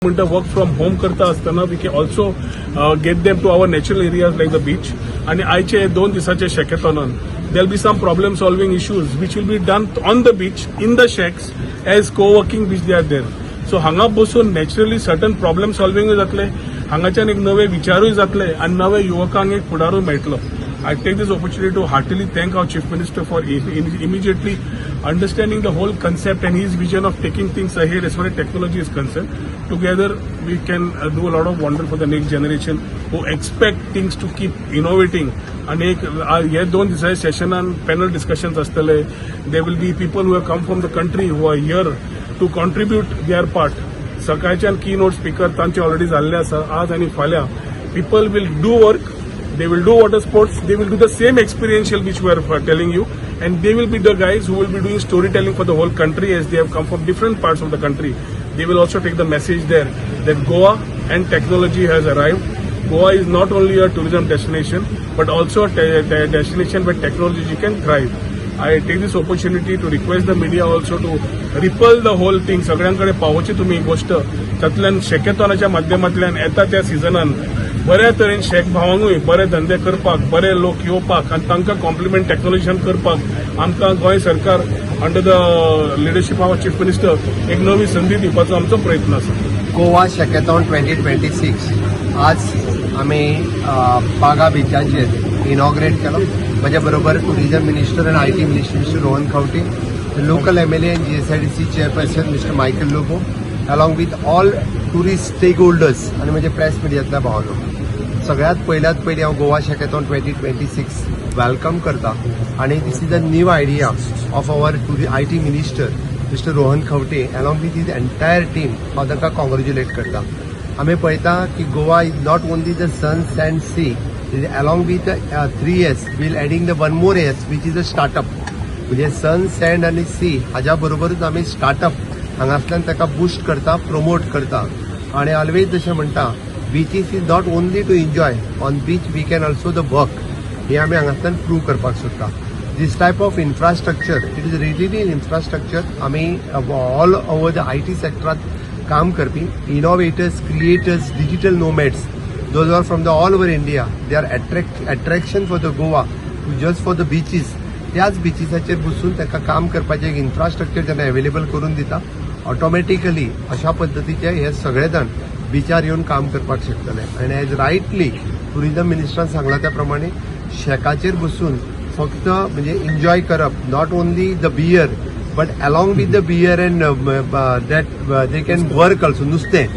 म्हणटा, work from home करता आसतना we can also get them to our natural areas like the beach. आनी आयचे 2 दिसाचे शॅकेथॉनान there be some problem solving issues which will be done on the beach, in the shacks, as co-working which they are there. So हांगा बसून naturally certain problem सॉल्विंगूय जातले, हांगाच्यान एक नवे विचारूय जातले आनी नवे युवकांक एक फुडारूय मेळटलो. I take this opportunity to heartily thank our Chief Minister for immediately understanding the whole concept and his vision of taking things ahead as far as technology is concerned. Together, we can do a lot of wonder for the next generation who expect things to keep innovating. आणि एक हे 2 दिसाच्या सेशनान panel discussions आसतले. There will be people who have come from the country who are here to contribute their part. सकाळच्यान की note speaker तांचे already जाल्ले आसा. आज आनी फाल्यां people will do work, they will do water sports, they will do the same experiential which we are telling you, and they will be the guys who will be doing storytelling for the whole country, as they have come from different parts of the country. They will also take the message there that Goa and technology has arrived. Goa is not only a tourism destination but also a destination where technology can thrive. I take this opportunity to request the media also to ripple the whole thing. सगळ्यांकडे पावोवची तुम्ही ही गोष्ट. तातूंतल्यान शॅकेथॉनाच्या माध्यमांतल्यान येता त्या सिजनान बऱ्या तरेन shack भावांकूय बरे धंदे करपाक, बरे लोक येवपाक आनी तांकां कॉम्प्लिमेंट टॅक्नोलॉजीन करपाक आमकां गोंय सरकार under the leadership of Chief Minister एक नवी संदी दिवपाचो आमचो प्रयत्न आसा. गोवा शॅकेथॉन 2026 आज आमी बागा बिचाचेर इनॉग्रेट केलो. म्हज्या बरोबर टुरिझम मिनिस्टर आनी IT minister mister Rohan Khaunte, local MLA and GSIDC chairperson Mister Michael Lobo, along with all tourist stakeholders आनी म्हजे प्रेस मिडियांतल्या भावांनो, सगळ्यात पयल्यात पयलीं हांव गोवा शॅकेथॉन 2026 welcome करता आनी this is a new idea of our IT Minister Mister Rohan Khaunte along with his entire team. हांव तांकां कॉंग्रेच्युलेट करता. आमी पळयता की Goa is not only the sun, sand, sea. Along with three S, we'll adding the one more S, which is a startup. म्हणजे सन, send आनी C हाज्या बरोबरूच आमी स्टार्टअप हांगासल्यान ताका बुस्ट करता, प्रमोट करता. आनी ऑलवेज जशें म्हणटा, beaches is not only to enjoy on beach, we can also the work. हे आमी हांगासल्यान प्रूव करपाक सोदता. This type of infrastructure, it is really infrastructure. आमी ऑल ओवर the IT सेक्टरात काम करपी innovators, creators, digital nomads, those are from the all over India, they are attraction for the Goa just for the beaches. त्याच बिचीसाचेर बसून ताका काम करपाचें एक infrastructure जेन्ना अवेलेबल करून दिता, ऑटोमॅटिकली अशा पद्दतीचे हे सगळे जाण बिचार येवन काम करपाक शकतले. आनी एज रायटली टुरिझम मिनिस्टरान सांगला त्या प्रमाणे, शॅकाचेर बसून फक्त म्हणजे एन्जॉय करप, not only the beer, but along with the beer and that they can work also. नुस्तें,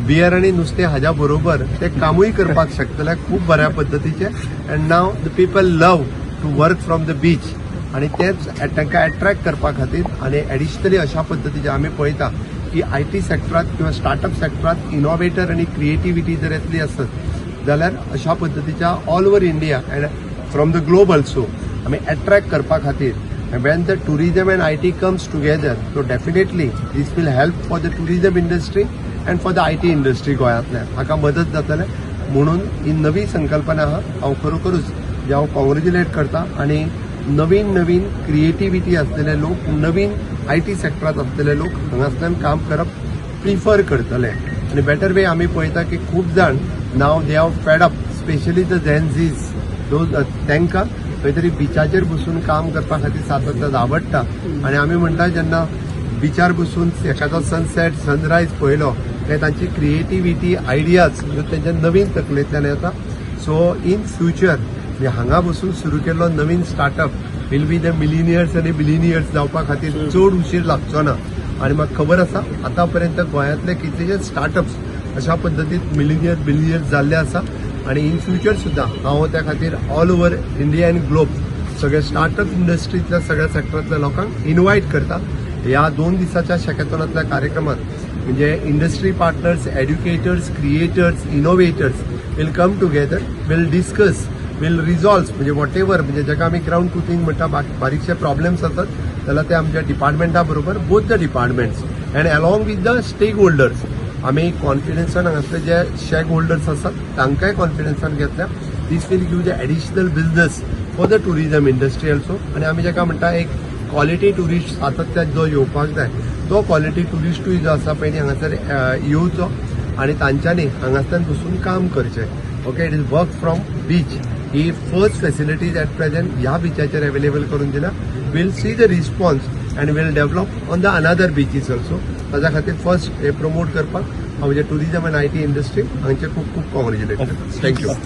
बियर आनी नुस्तें हाज्या बरोबर ते कामूय करपाक शकतले खूब बऱ्या पद्दतीचे. And now the people love to work from the beach. आनी तेच तांकां एट्रॅक्ट करपा खातीर आनी एडिशनली अशा पद्दतीचे आमी पळयता की IT सेक्टरात किंवा स्टार्टअप सेक्टरात इनोवेटर आनी क्रिएटिव्हिटी जर येतली आसत जाल्यार अशा पद्दतीच्या all over India and from the globe also आमी एट्रॅक्ट करपा खातीर, when the tourism and IT comes together, so definitely this will help for the tourism industry and for the IT industry. गोंयांतल्या हाका मदत जातले म्हणून ही नवी संकल्पना आहा. हांव खरोखरूच जे हांव कॉंग्रेच्युलेट करता आनी नवीन नवीन क्रिएटिव्हिटी आसलेले लोक, नवीन IT सेक्टरात आसलेले लोक हांगासल्यान काम करप प्रिफर करतले. आनी बेटर वे आमी पळयता की खूब जाण now they are fed up, specially the Gen Zs, those तांकां खंय तरी बिचाचेर बसून काम करपा खातीर सातत्यान आवडटा. आनी आमी म्हणटा, जेन्ना बिचार बसून एखादो सनसेट, सनरायज पळयलो काय तांची क्रिएटिव्हिटी, आयडियाज ह्यो तेंच्या नवीन तकलेंतल्यान येता. सो इन फ्युचर म्हणजे हांगा बसून सुरू केल्लो नवीन startup will be the millionaires आनी बिलिनियर्स जावपा खातीर चड उशीर लागचो ना. आनी म्हाका खबर आसा, आतां पर्यंत गोंयांतले कितलेशे स्टार्टअप्स अशा पद्दतीन मिलिनियर, बिलिनियर्स जाल्ले आसा. आनी इन फ्युचर सुद्दां हांव त्या खातीर all over India and globe सगळे स्टार्टअप इंडस्ट्रींतल्या सगळ्या सेक्टरांतल्या लोकांक इन्वायट करता. ह्या 2 दिसाच्या शॅकेथॉनांतल्या कार्यक्रमात म्हणजे industry partners, educators, creators, innovators will come together, will discuss, will resolve म्हणजे what ever, म्हणजे जाका आमी ग्रावंड ट्रुथींग म्हणटा, बारीकशे प्रॉब्लेम्स आसत जाल्यार ते आमच्या डिपार्टमेंटा बरोबर, both the departments and along with the stakeholders, आमी कॉन्फिडन्सान हांगासले जे शॅक होल्डर्स आसात तांकांय कॉन्फिडन्सान घेतल्या. This will give the additional business for the tourism industry also. आनी आमी जाका म्हणटा एक क्वॉलिटी ट्युरिस्ट सातत्यान जो येवपाक जाय तो क्वॉलिटी ट्युरिस्टूय जो आसा पळय न्ही हांगासर येवचो आनी तांच्यांनी हांगासर बसून काम करचें. Okay, it is work from beach. He first facilities at present ह्या बिचाचेर अवेलेबल करून दिल्या. We'll see the response and we'll develop on the another beaches also. ताच्या खातीर फर्स्ट हे प्रमोट करपाक हांव म्हणजे टुरिजम आनी IT industry हांचे खूब खूब कॉंग्रेच्युलेट. Thank you.